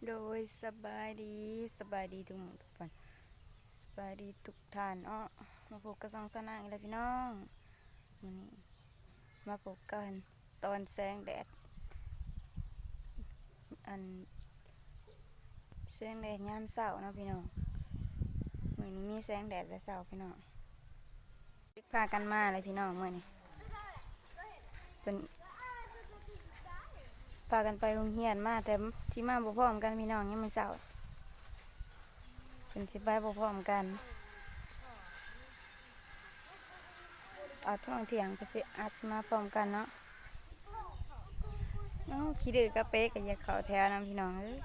ໂດຍ ສະບາຍດີ ສະບາຍດີທຸກໝູ່ທຸກຄົນ ສະບາຍດີທຸກທ່ານເນາະ ມາພົບກັບຊ່ອງສາວນາງອີກແລ້ວພີ່ນ້ອງ. ມື້ນີ້ມາພົບກັນຕອນແສງແດດ ອັນ ແສງແດດຍາມເຊົ້າເນາະພີ່ນ້ອງ. ມື້ນີ້ມີແສງແດດແຕ່ເຊົ້າພີ່ນ້ອງ. ພາກັນມາເລີຍພີ່ນ້ອງ ມື້ນີ້ເພິ່ນພາກັນໄປໂຮງຮຽນມາ ແຕ່ທີ່ມາບໍ່ພ້ອມກັນພີ່ນ້ອງ ຍາມມື້ເຊົ້າ ເພິ່ນຊິໄປບໍ່ພ້ອມກັນ ອາດຊ່ວງທ່ຽງເພິ່ນຊິ ອາດຊິມາພ້ອມກັນເນາະ. ເອົ້າ ຂີ້ດື້ກະເປະກະຢາກເຂົ້າແຖວນຳພີ່ນ້ອງເອີຍ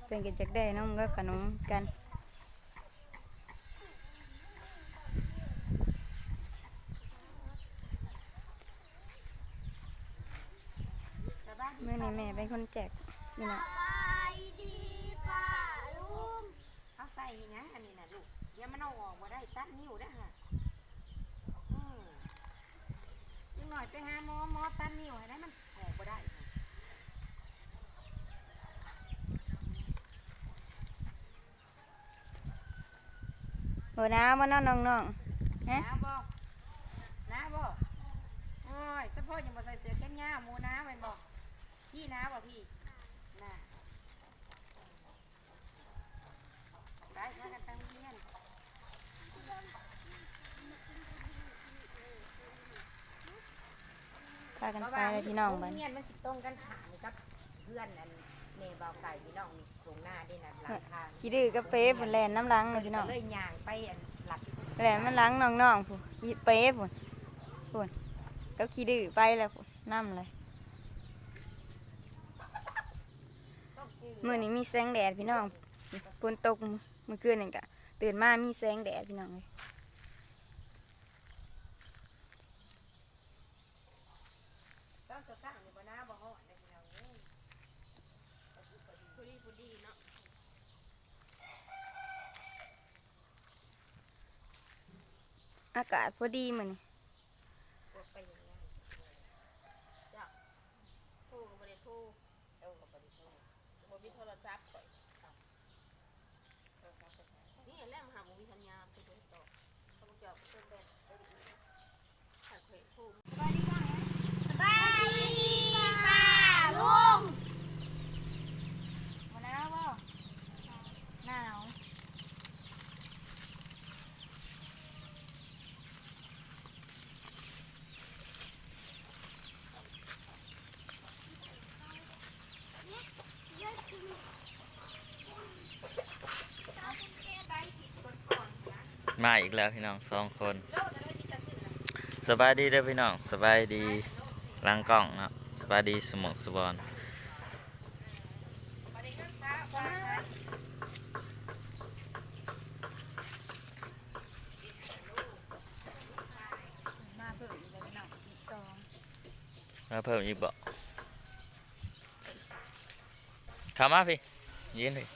ເພິ່ນກະຢາກໄດ້ນົມກັບຂະໜົມກັນ. ມື້ນີ້ແມ່ເປັນຄົນແຈກພີ່ນ້ອງ. ສະບາຍດີປ້າລຸງ. ເອົາໃສ່ຫຍັງອັນນີ້ນະລູກ? ດຽວມັນເອົາອອກບໍ່ໄດ້ ຕັດນິ້ວເດີຫັ້ນ. ອື ຈັກໜ້ອຍໄປຫາໝໍ ໝໍຕັດນິ້ວໃຫ້ໄດ້ ມັນອອກບໍ່ໄດ້. ບໍ່ໜາວບໍ່ເນາະນ້ອງໆ? ຮະ? ໜາວບໍ່? ໜາວບໍ່? ໂອ້ຍ ສະເພາະຍັງບໍ່ໃສ່ເສື້ອແຂນຍາວ ໝູໜາວແມ່ນບໍ່? ພີ່ໜາວບໍ່ພີ່? ນະ ໄປ ພາກັນໄປໂຮງຮຽນ. ພາກັນໄປເລີຍພີ່ນ້ອງ ບາດນີ້ ໂຮງຮຽນມັນຊິຕົງກັນຂ້າມກັບເຮືອນອັນແມ່ບ່າວໄກ່ພີ່ນ້ອງນີ້. ທົ່ງນາເດ້ນະ ຫຼັງທາງ ຂີ້ດື້ກະເປະພຸ້ນ ແລ່ນນຳຫຼັງເລີຍພີ່ນ້ອງ ເລີຍຍ່າງໄປອັນລັດ ແລ່ນນຳຫຼັງນ້ອງໆພຸ້ນ ຂີ້ເປະພຸ້ນ ພຸ້ນ ກັບຂີ້ດື້ໄປແລ້ວພຸ້ນ ນຳເລີຍ. ມື້ນີ້ມີແສງແດດພີ່ນ້ອງ ຝົນຕົກມື້ຄືນນີ້ກະ ຕື່ນມາມີແສງແດດພີ່ນ້ອງເອີຍ. ຕອນເຊົ້າໆນີ້ບໍ່ໜາວບໍ່ຮ້ອນເດ້ພີ່ນ້ອງເອີຍ ພໍດີພໍດີເນາະ ອາກາດພໍດີມື້ນີ້. ພວກໄປຫຍັງງານ ເຈົ້າ ໂທກະບໍ່ໄດ້ໂທ ເຈົ້າກະບໍ່ໄດ້ໂທ ບໍ່ມີໂທລະສັບຂ້ອຍ. ນີ້ແຫຼະ ມາຫາບໍ່ມີສັນຍານ ຄືບໍ່ຕອບ ເຂົາບໍ່ຈອດ ເພິ່ນແບບໄປດີ ຖ້າຂ້ອຍໂທ. ສະບາຍດີປ້າລຸງ. ບໍ່ໜາວບໍ່? ໜາວ. ມາອີກແລ້ວພີ່ນ້ອງສອງຄົນ. ສະບາຍດີເດີພີ່ນ້ອງ ສະບາຍດີຫຼັງກ້ອງເນາະ ສະບາຍດີສຸໝ່ອງສຸບອນ. ມາເພີ່ມອີກແລ້ວພີ່ນ້ອງ ອີກສອງ ມາເພີ່ມອີກບໍ? ເຂົ້າມາພີ້ ຢືນພີ້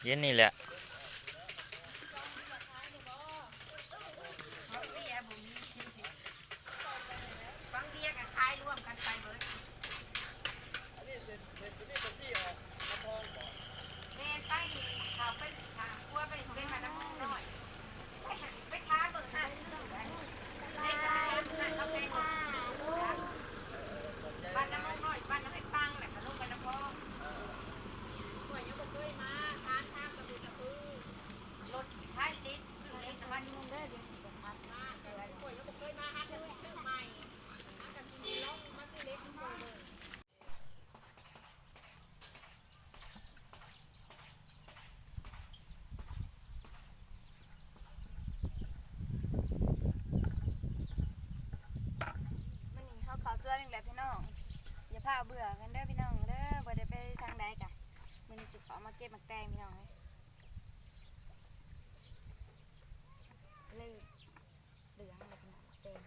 ຢືນນີ້ແຫຼະ. ບັງເບຍກະຂາຍລວມກັນໄປເບິດ. ແມ່ນ ໄປນີ້ ເຂົ້າໄປຂ້າງຄົວໄປ ໄປບ້ານນາໂມງນ້ອຍ ໄປ ໄປຖາມເບິ່ງຮ້ານຊື້ອັນ ເຫຼັກ ໄປຖາມຮ້ານກາແຟ ບ້ານນາໂມງນ້ອຍ ບ້ານນາໄມ້ປັງ ແລ້ວກະລົງໄປນາພອງ. ຂ້ອຍຍັງບໍ່ເຄີຍມາ ຖາມທາງກະບໍ່ຈະຄື ລົດຂາຍເຫຼັກ ຊື້ເຫຼັກນະ ມາ ຂ້ອຍຍັງບໍ່ເຄີຍມາ ຫາແຕ່ຊື້ໃໝ່ ຫາກະຊິລອງມາຊື້ເຫຼັກນຳໝູ່ເບິ່ງ. ມື້ນີ້ເຮົາເຂົ້າສວນອີກແລ້ວພີ່ນ້ອງ ຢ່າພາເບື່ອກັນເດີພີ່ນ້ອງເດີ ບໍ່ໄດ້ໄປທາງໃດກະ ມື້ນີ້ຊິເຂົ້າມາເກັບໝາກແຕງພີ່ນ້ອງເອີຍ. ເລີ່ມເຫຼືອງແລ້ວພີ່ນ້ອງ ແຕງ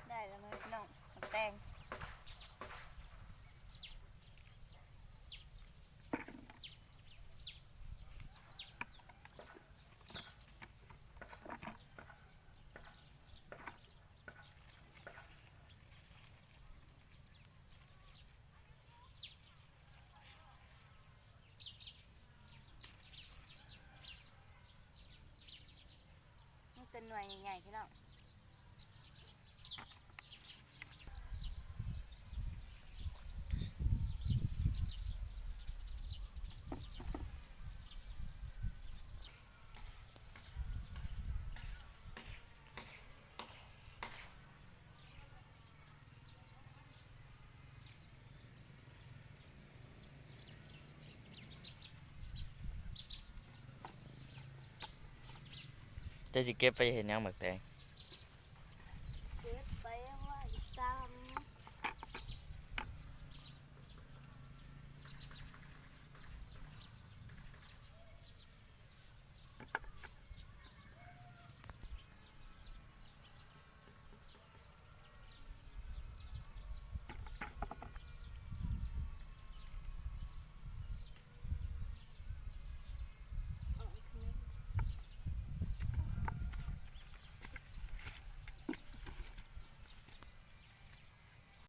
ໄດ້ແລ້ວເນາະພີ່ນ້ອງ ໝາກແຕງ. ໜ່ວຍໃຫຍ່ໆ ພີ່ນ້ອງ. ເຈົ້າຊິເກັບໄປເຮັດຫຍັງໝາກແຕງ? ເກັບໄປໄວ້ຕຳ.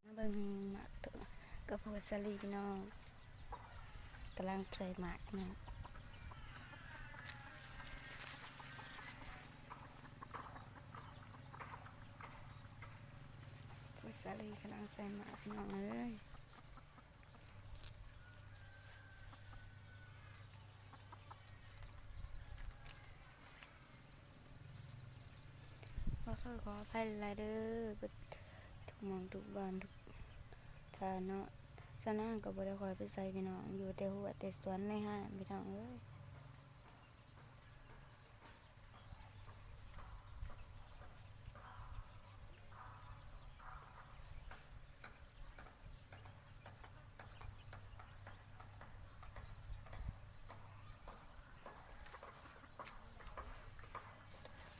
ມາເບິ່ງໝາກກະໂພດສາລີພີ່ນ້ອງ ກຳລັງໃສ່ໝາກພີ່ນ້ອງ ໂພດສາລີກຳລັງໃສ່ໝາກພີ່ນ້ອງເອີຍ. ຂໍໂທດຂໍອະໄພຫຼາຍໆເດີ ເບິດທຸກໝ່ອງທຸກບ່ອນທຸກທ່ານເນາະ. ສາວນາງກໍບໍ່ໄດ້ຄ່ອຍໄປໃສພີ່ນ້ອງ ຢູ່ແຕ່ຮົ້ວແຕ່ສວນໃນຮ້ານພີ່ນ້ອງເອີຍ.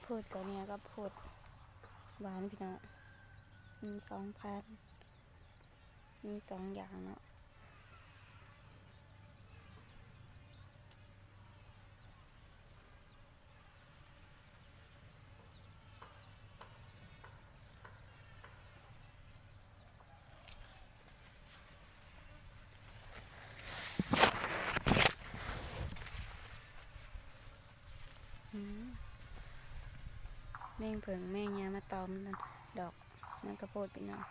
ໂພດກະເໜຍກັບໂພດຫວານພີ່ນ້ອງ ມີສອງພັນ ມີສອງຢ່າງເນາະ. ອືມ ແມງເຜິ້ງແມງຫຍັງມາຕອມດອກມັນກະໂພດພີ່ນ້ອງ.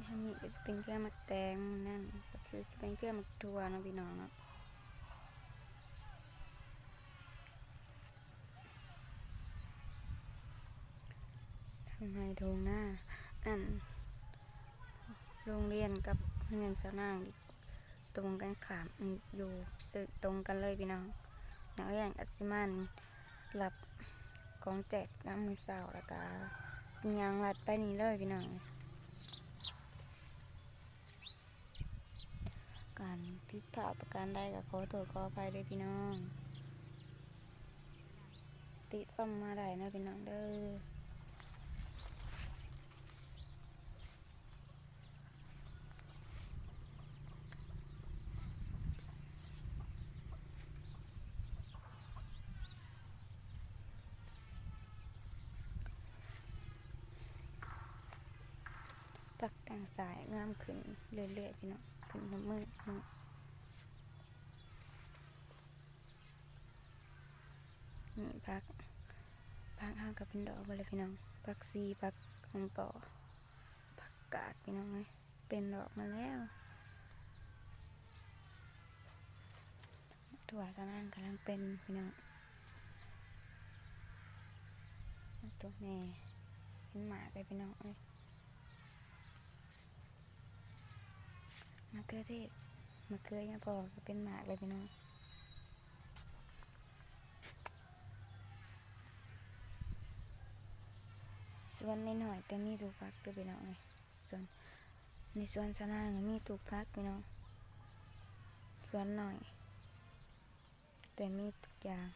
ທາງນີ້ກໍຈະເປັນເຄືອໝາກແຕງ ນັ້ນກໍຄືເປັນເຄືອໝາກຖົ່ວເນາະພີ່ນ້ອງເນາະ. ທັງໄຮ່ທົ່ງນາ ອັນ ໂຮງຮຽນກັບເຮືອນສາວນາງ ຕົງກັນຂ້າມ ຢູ່ ຕົງກັນເລີຍພີ່ນ້ອງ. ນັກຮຽນກໍຊິມາຮັບຂອງແຈກຍາມມື້ເຊົ້າ ແລ້ວກໍຍ່າງລັດໄປນີ້ເລີຍພີ່ນ້ອງ. ການຜິດພາດປະການໃດກໍຂໍໂທດຂໍອະໄພເດີພີ່ນ້ອງ ຕິຊົມມາໄດ້ເດີພີ່ນ້ອງເດີ. ຜັກແຕງສາຍງາມຂຶ້ນເລື້ອຍໆ ພີ່ນ້ອງ ຂຶ້ນທຸກມື້ ນີ້ຜັກ ຜັກເຮົາກໍເປັນດອກເບິດແລ້ວພີ່ນ້ອງ ຜັກຊີ ຜັກຫອມປ້ອ ຜັກກາດພີ່ນ້ອງເອີຍ ເປັນດອກມາແລ້ວ. ຖົ່ວສາວນາງກຳລັງເປັນພີ່ນ້ອງ ຕົວແມ່ເປັນໝາກເລີຍພີ່ນ້ອງເອີຍ. ມະເຂືອເທດ ມະເຂືອຍາພໍກໍເປັນໝາກເລີຍພີ່ນ້ອງ. ສວນນ້ອຍໆ ແຕ່ມີທຸກຜັກເດີພີ່ນ້ອງເອີຍ. ສວນ ໃນສວນສາວນາງນີ້ມີທຸກຜັກພີ່ນ້ອງ ສວນນ້ອຍ ແຕ່ມີທຸກຢ່າງ.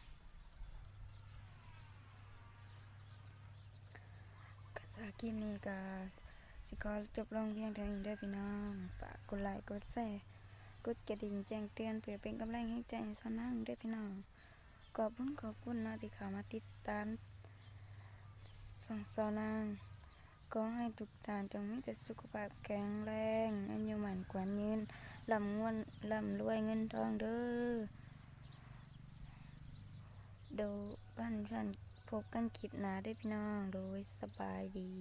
ກະສຳລັບຄລິບນີ້ກະຊິຂໍຈົບລົງພຽງເທົ່ານີ້ເດີພີ່ນ້ອງ. ຝາກກົດໄລ ກົດແຊ ກົດກະດິ່ງແຈ້ງເຕືອນ ເພື່ອເປັນກຳລັງແຮງໃຈໃຫ້ສາວນາງເດີພີ່ນ້ອງ. ຂອບຄຸນ ຂອບຄຸນເນາະ ທີ່ເຂົ້າມາຕິດຕາມ ສາວນາງ ຂໍໃຫ້ລູກຫຼານຈົ່ງມີແຕ່ສຸຂະພາບແຂງແຮງ, ອາຍຸໝັ້ນຂວັນຍືນ, ລ່ຳງວນ ລ່ຳລວຍເງິນທອງເດີ້. ໂດຍ ພັນ ພັນ ພົບກັນຄລິບໜ້າເດີ້ພີ່ນ້ອງ. ໂດຍ ສະບາຍດີ.